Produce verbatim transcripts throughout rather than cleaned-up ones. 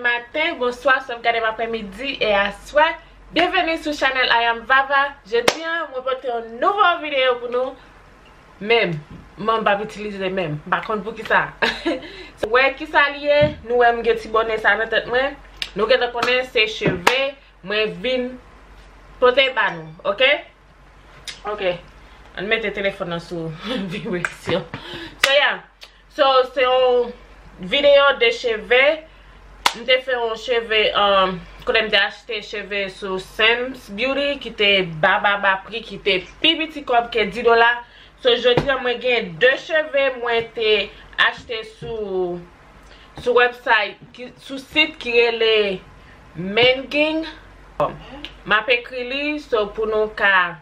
Maten, bonswa, swa w ap gade m aprèmidi e aswè. Byenveni sou chanèl I Am Vava. Jodi a, mwen pote yon nouvo videyo pou nou. Men, mwen m p ap itilize men. M pa konn poukisa. Wè kisa li ye? Nou wè m gen ti bòne sa nan tèt mwen. Nou gentan konnen se cheve mwen vin pote ba nou, oke? Ok. Ann mete telefòn nan sou vibration. So, yeah. So, se yon videyo de cheve. M te fè yon cheve, um, kote m te achte cheve sou Sam's Beauty, ki te ba, ba, ba pri, ki te pi piti kòb ke dis dola. So, jodi a, mwen gen de cheve mwen te achte sou, sou website, ki, sou sit ki rele Menging. M ap ekri li, so, pou nou ka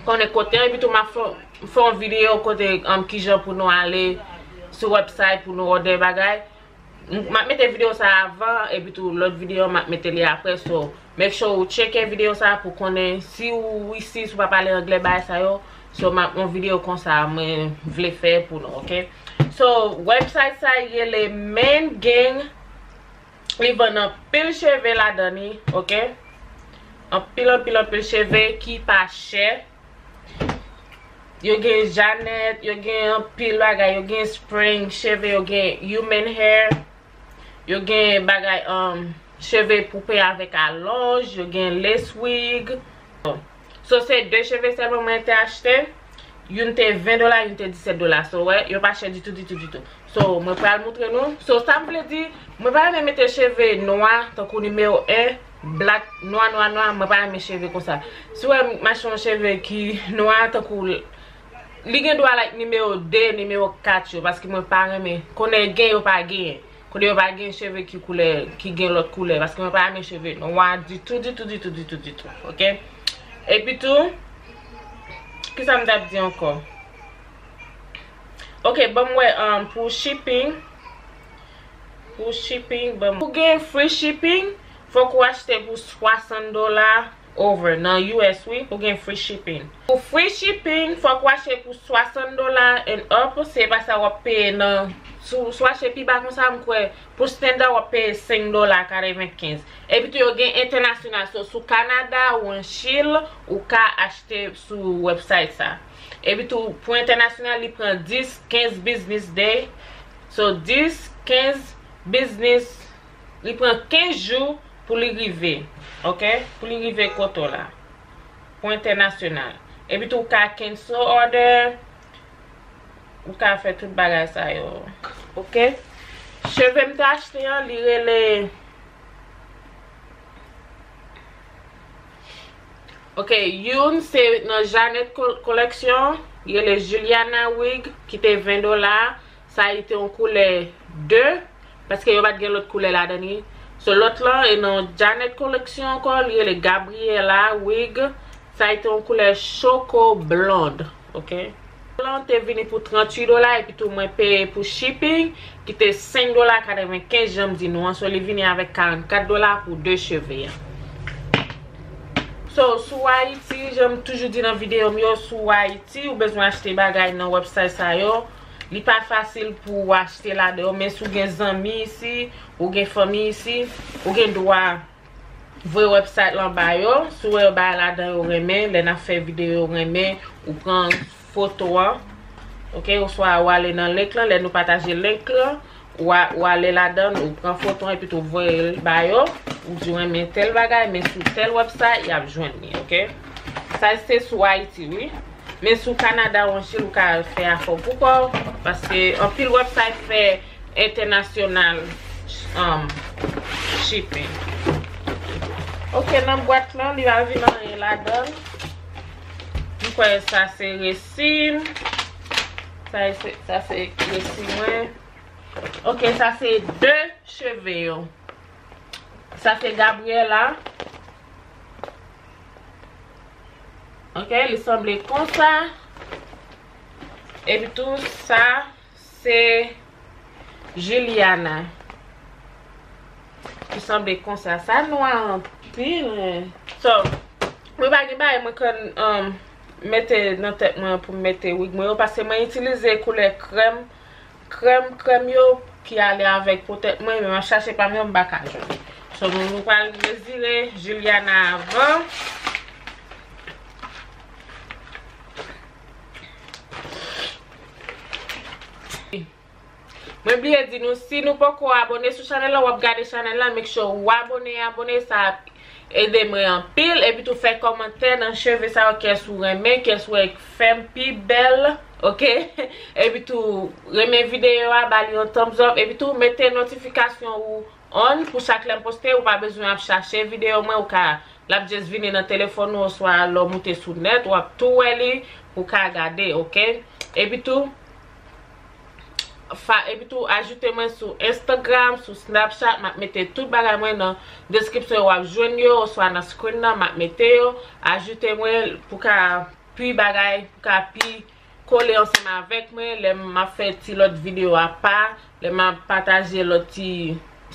konnen kote, epi tou m ap fè, fè yon videyo kote, um, kijan pou nou ale sou website pou nou òdè bagay. M, m ap mete videyo sa avan, epi tou lòt videyo m ap mete li apre, so, make sure ou tcheke videyo sa pou konnen si ou isi, si ou pa pale anglè, bagay sa yo. So, m ap, yon videyo konsa mwen vle fè pou nou, oke? So, website sa rele Menging. Li vann anpil cheve ladan li, oke? Anpil, anpil, anpil cheve ki pa chè. Yo gen Janet, yo gen anpil bagay, yo gen spring cheve, yo gen human hair, yo gen bagay, um, cheve pou penyen avèk alonj, yo gen lace wig. So, se de cheve sèlman mwen te achte. Youn te ven dola, youn te disèt dola. So, wè, yo pa chè ditou, ditou, ditou. So, mwen pral moutre nou. So, sa m vle di, mwen pa renmen mete cheve nwa, tankou nimewo en, black, nwa, nwa, nwa, mwen pa renmen cheve konsa. Si w wè m achte yon cheve ki nwa, tankou l-, li gen dwa like nimewo de, nimewo kat yo, paske mwen pa renmen. Konnen gen, yo pa genyen. Kote yo pa gen cheve ki koulè, ki gen lòt koulè, paske mwen pa renmen cheve nwa ditou, ditou, ditou, ditou, ditou, oke? Epi tou, kisa m t ap di ankò? Oke, ban m wè, um, pou shipping, pou shipping, ban m, pou gen free shipping, fòk ou achte pou swasant dola, over nan U S, wi, pou gen free shipping. Pou free shipping, fòk w achte pou swasant dola and up, se pa sa w ap peye nan, si w, si w achte pi ba konsa, m kwè, pou standard w ap peye senk dola katrevenkenz. Epi tou yo gen entènasyonal, so sou Kanada ou an Chil, ou ka achte sou website sa. Epi tou pou entènasyonal, li pran dis, kenz business day. So dis, kenz business, li pran kenz jou pou li rive, oke? Pou li rive kote w la. Pou entènasyonal. Epi tou, ou ka cancel order, ou ka fè tout bagay sa yo. Oke? Cheve m te achte an, li rele, oke, youn se nan Janet Col-, Collection, li rele Juliana Wig, ki te ven dola. Sa li te yon koulè de, paske yo pa t gen lòt koulè ladan li. So, lòt lan, e nan Janet Collection ankò, li rele Gabriella Wig. Sa li te yon koulè choco blonde, oke? Lan te vini pou tranntuit dola, epi tou mwen peye pou shipping, ki te senk dola katrevenkenz, jan m di nou an. So, li vini avèk karannkat dola pou de cheve an. So, sou Ayiti, jan m toujou di nan videyo m yo, sou Ayiti, ou bezwen achte bagay nan website sa yo, li pa fasil pou w achte ladan yo, men si w gen zanmi isi, ou gen fanmi isi, ou gen dwa voye website lan ba yo. Si w wè yo bagay ladan yo renmen, lè n ap fè videyo yo renmen, ou pran foto an, oke, oswa ou ale nan link lan, lè nou pataje link lan, ou a-, ou ale ladan, ou pran foto an, epi tou voye l ba yo, ou di w renmen tèl bagay, men sou tèl website, y ap jwenn li, oke? Sa se sou Ayiti, wi. Men sou Kanada ou an Chil, ou ka fè afè w pou kò w, paske anpil website fè entènasyonal, um, shipping. Oke, nan bwat lan, li pa vin anyen ladan l. M kwè sa se resi m. Sa se, sa se resi mwen. Oke, sa se de cheve yo. Sa se Gabriella. Oke, li sanble konsa. Epi tou, sa se Juliana. Li sanble konsa. Sa nwa anpil. So, mwen pa gen bagay mwen konn, um, mete nan tèt mwen pou m mete wig mwen yo, paske mwen itilize koulè krèm. Krèm, krèm yo, ki ale avèk po tèt mwen, men m ap chache pa m yo, m pa ka jwenn. So, nou, nou pral mezire Juliana avan. Mwen bliye di nou, si nou poko abone sou chanèl la, w ap gade chanèl la, make sure ou abone, abone, sa ap ede mwen anpil. Epi tou fè kòmantè nan cheve sa yo, kiyès ou renmen, kiyès ou wè k fè m pi bèl, oke? Epi tou renmen videyo a, ba li yon thumbs up, epi tou mete notifikasyon ou on pou chak lè m poste, ou pa bezwen ap chache videyo mwen, ou ka, l ap just vini nan telefòn ou, oswa lè w moute sou nèt, w ap tou wè li, ou ka gade, oke? Epi tou, fa, epi tou ajoute mwen sou Instagram, sou Snapchat, m ap mete tout bagay mwen nan deskripsyon yo, w ap jwenn yo, oswa nan screen nan, m ap mete yo. Ajoute mwen pou ka pi bagay, pou ka pi kole ansanm avèk mwen, lè m ap fè ti lòt videyo apa, lè m ap pataje lòt ti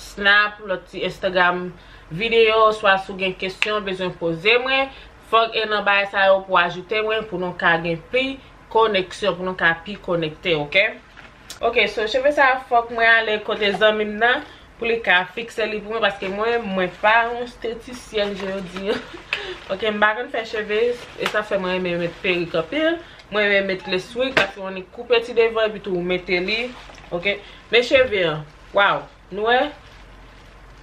Snap, lòt ti Instagram videyo, swa si w gen kesyon, bezwen poze mwen, fòk e nan bagay sa yo pou ajoute mwen, pou nou ka gen pli koneksyon, pou nou ka pi konekte, oke? Oke, so cheve sa fòk mwen ale kote zanmi m nan, pou li ka fikse li pou mwen, paske mwen, mwen pa yon estetisyèn, je di. Oke, m pa konn fè cheve, e sa fè mwen renmen met perik anpil. Mwen renmen met lace wig, paske w annik koupe ti devan, epi tou ou mete li. Oke, men cheve an, waw, nou wè?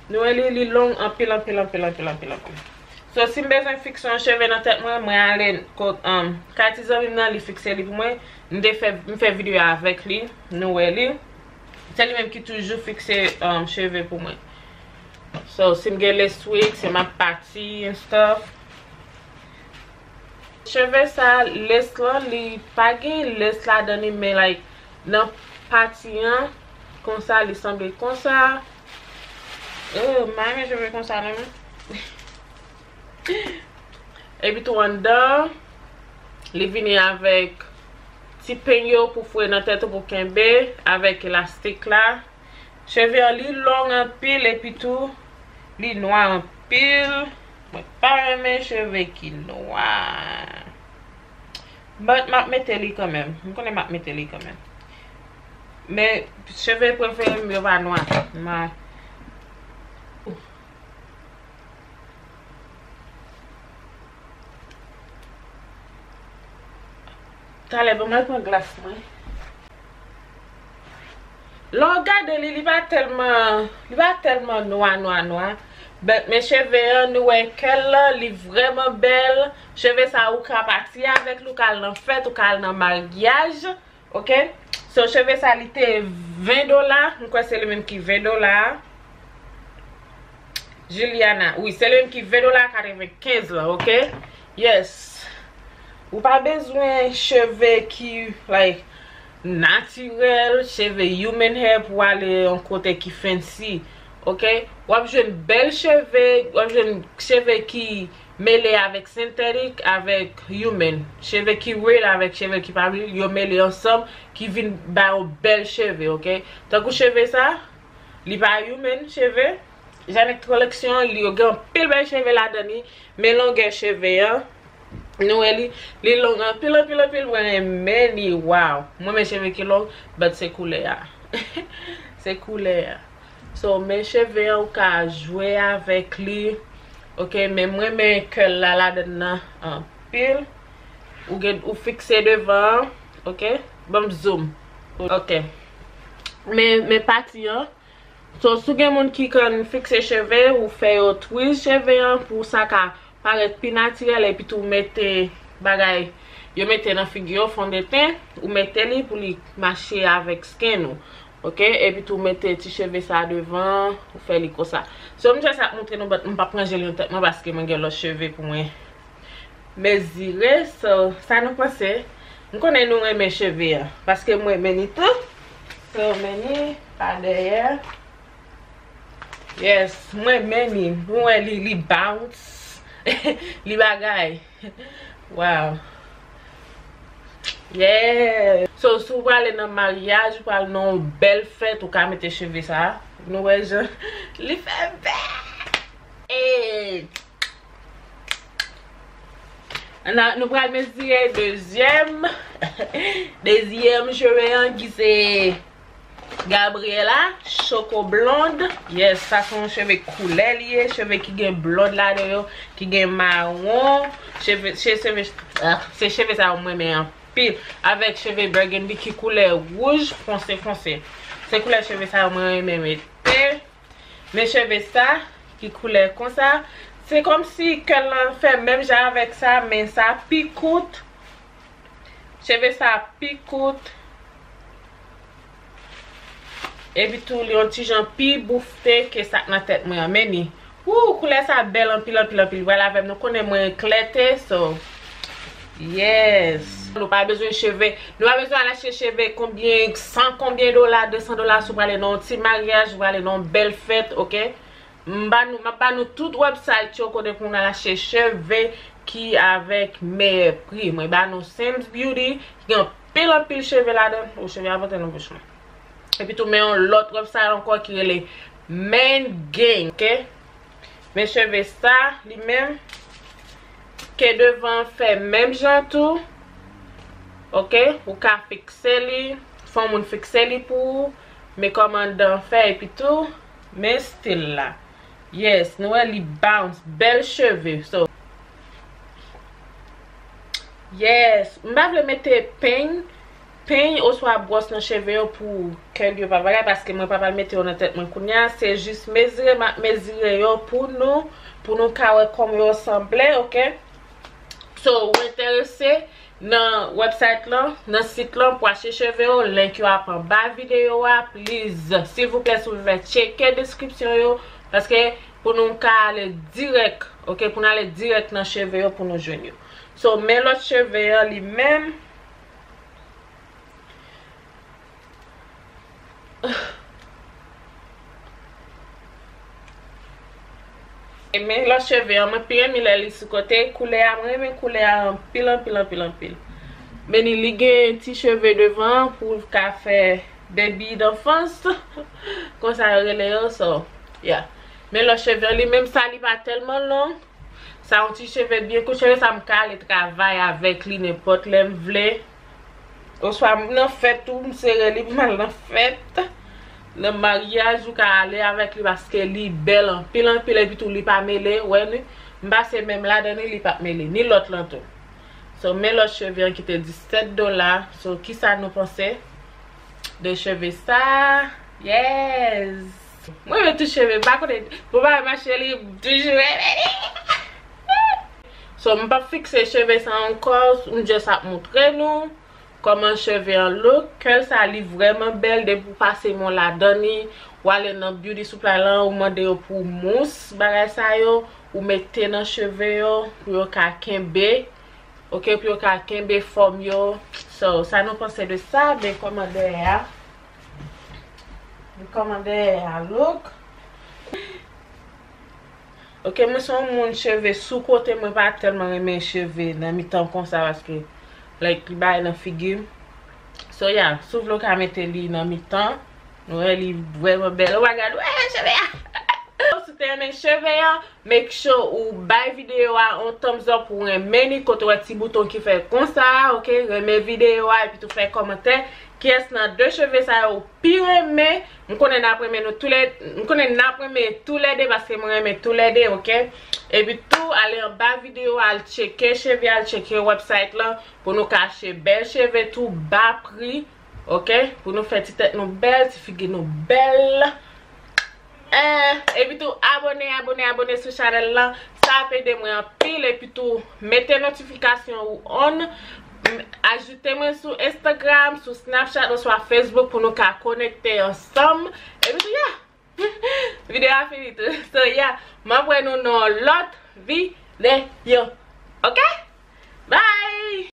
Nou wè li, li long anpil, anpil, anpil, anpil, anpil, anpil. So, si m bezwen fikse yon cheve nan tèt mwen, mwen ale kot, um, kay ti zanmi m nan, li fikse li pou mwen. M te fè, m fè videyo avèk li, nou wè li. Se li menm ki toujou fikse, um, cheve pou mwen. So, si m gen lace wig, si m ap pati and stuff. Cheve sa, lace lan, li pa gen lace ladan li, men, like, nan pati an, konsa, li sanble konsa. Oh, m pa renmen cheve konsa, non, men. Epi tou anndan, li vini avèk ti peny yo pou foure nan tèt ou pou kenbe, avèk elastik la. Cheve an li long anpil, epi tou li nwa anpil. Mwen pa renmen cheve ki nwa. But m ap mete li kanmenm. M konnen m ap mete li kanmenm. Men cheve prefere m yo pa nwa. Ma, talè, ban mwen pran glas mwen. Lè w gade li, li pa tèlman, li pa tèlman nwa, nwa, nwa. But men cheve an, nou wè kè l lan, li vrèman bèl. Cheve sa, ou ka pati avèk li, ou ka al nan fèt, ou ka al nan maryaj. Oke? So, cheve sa, li te ven dola. M kwè se li menm ki ven dola. Juliana. Wi, se li menm ki ven dola katrevenkenz lan, oke? Yes. Ou pa bezwen cheve ki, like, natirèl, cheve human hair pou ale yon kote ki fancy, oke? W ap jwenn bèl cheve, w ap jwenn cheve ki mele avèk sentetik, avèk human. Cheve ki real avèk cheve ki pa real, yo mele ansanm, ki vin ba yo bèl cheve, oke? Tankou cheve sa, li pa human cheve. Janet Collection, li yo gen anpil bèl cheve ladan li, men longè cheve an, nou wè li, li long anpil, anpil, anpil, mwen renmen li, waw. Mwen renmen cheve ki long, but se koulè a. Se koulè a. So, men cheve an, ou ka jwe avèk li. Oke, men mwen renmen kè l la ladan nan anpil. Ou gen, ou fikse devan an, oke? Ban m zoom. Oke. Men, men pati an. So, si w gen moun ki konn fikse cheve, ou fè yo twiz cheve an pou sa ka parèt pi natirèl, epi tou mete bagay yo mete nan figi yo, fondeten, ou mete li pou li mache avèk skin ou. Oke? Epi tou mete ti cheve sa devan, ou fè li konsa. So, m just ap montre nou, but m p ap ranje l nan tèt mwen paske mwen gen lòt cheve pou mwen mezire. So, sa nou panse? M konnen nou renmen cheve an, paske mwen renmen li tou. So, men li pa dèyè. Yes, mwen renmen li. Mwen wè li, li bounce. Li bagay. Wow. Yeah. So, si w prale nan maryaj, ou pral nan yon bèl fèt, ou ka mete cheve sa. Nou wè jan li fè bèl. Hey. N a, nou pral mezire dezyèm, dezyèm cheve an ki se Gabriela, Choco Blonde. Yes, sa se yon cheve koulè li ye. Cheve ki gen blond ladan yo, ki gen mawon. Cheve, se cheve, ah, se cheve sa yo mwen renmen anpil. Avèk cheve burgundy ki koulè wouj fonse fonse. Se koulè cheve sa yo mwen renmen mete. Men cheve sa, ki koulè konsa. Se kòmsi kè l lan fè menm jan avèk sa, men sa pi kout. Cheve sa pi kout. Epi tou, li yon ti jan pi boufte ke sa k nan tèt mwen an. Men ni. Wou, koulè sa bèl anpil, anpil, anpil. Vwala avè m, nou konnen mwen eklète, so. Yes. Nou pa bezwen cheve. Nou pa bezwen al achte cheve konbyen, san konbyen dola, de san dola si w prale nan yon ti maryaj, ou prale nan yon bèl fèt, oke? M ba nou, m ap ba nou tout website yo kote pou nou al achte cheve ki avèk meyè pri. Mwen ba nou Sam's Beauty, ki gen anpil, anpil cheve ladan. O, cheve a pote nan bouch mwen. Epi tou, men yon lòt website ankò ki rele Men Gang, oke? Men cheve sa, li menm, ke devan fè menm jan tou. Oke? Ou ka fikse li, fè yon moun fikse li pou ou. Men kòman anndan fè, epi tou, men stil la. Yes, nou wè li bounce, bèl cheve. So, yes, m pa vle mete peny, peny oswa bwòs nan cheve yo pou kè yo pa bagay, paske mwen pa pral mete yo nan tèt mwen kounye a. Se jis mezire, m ap mezire yo pou nou, pou nou ka wè kòman yo sanble, oke? So, ou enterese nan website lan, nan sit lan pou achte cheve yo, link yo ap anba videyo a, please. Silvouplè, silvouplè, tcheke deskripsyon yo, paske pou nou ka ale dirèk, oke, pou nou ale dirèk nan cheve yo pou nou jwenn yo. So, men lòt cheve an li menm. E men lòt cheve an, mwen pi renmen lè li sou kote. Koulè a, mwen renmen koulè a anpil, anpil, anpil, anpil. Men ni, li gen ti cheve devan pou ka fè baby d'enfance. Konsa yo rele yo, so, yeah. Men lòt cheve an, li menm sa, li pa tèlman long. Sa yon ti cheve byen kout, cheve sa m ka ale travay avèk li nenpòt lè m vle. Oswa m nan fèt tou, m sere li pou m al nan fèt. Nan maryaj, ou ka ale avèk li paske li bèl anpil, anpil, epi tou li pa mele, wè ni. M pase men m ladan li, li p ap mele, ni lòt lan tou. So, men lòt cheve an ki te disèt dola. So, kisa nou panse de cheve sa? Yes! Mwen renmen tout cheve, m pa konnen, bon, pa mache li, toujou renmen li. So, m p ap fikse cheve sa ankò, m just ap montre nou kòman cheve an look. Kèl sa, li vrèman bèl, depi w pase men w ladan li, w ale nan beauty supply lan, ou mande yo pou mous, bagay sa yo, ou mete nan cheve yo, pou yo ka kenbe, oke, pou yo ka kenbe fòm yo. So, sa nou panse de sa, men kòmantè a, kòmantè a look. Oke, mwen se yon moun cheve sou kote, mwen pa tèlman renmen cheve nan mitan konsa paske, like, li bay nan figi m. So, yeah, si w vle w ka mete li nan mitan, nou wè li vrèman bèl. Ou pa gad, wè cheve a! Si w te renmen cheve a, make sure ou bay videyo a yon thumbs up, ou renmen li, kote w wè ti bouton ki fè konsa, oke, renmen videyo a, epi tou fè kòmantè. Kiyès nan de cheve sa yo pi renmen? M konnen n ap renmen nou toulè, m konnen n ap renmen toulède paske mwen renmen toulède, oke? Epi tou, ale anba videyo, al tcheke cheve, al tcheke website lan pou nou ka achte bèl cheve tou ba pri, oke? Pou nou fè ti tèt nou bèl, ti figi nou bèl. Eh, epi tou, abòne, abòne, abòne sou chanèl lan. Sa ap ede mwen anpil. Epi tou, mete notifikasyon ou on. M, ajoute mwen sou Instagram, sou Snapchat oswa Facebook pou nou ka konekte ansanm. Epi tou, yeah. Videyo a fini tou. So, yeah. M ap wè nou nan lòt videyo. Oke? Bye!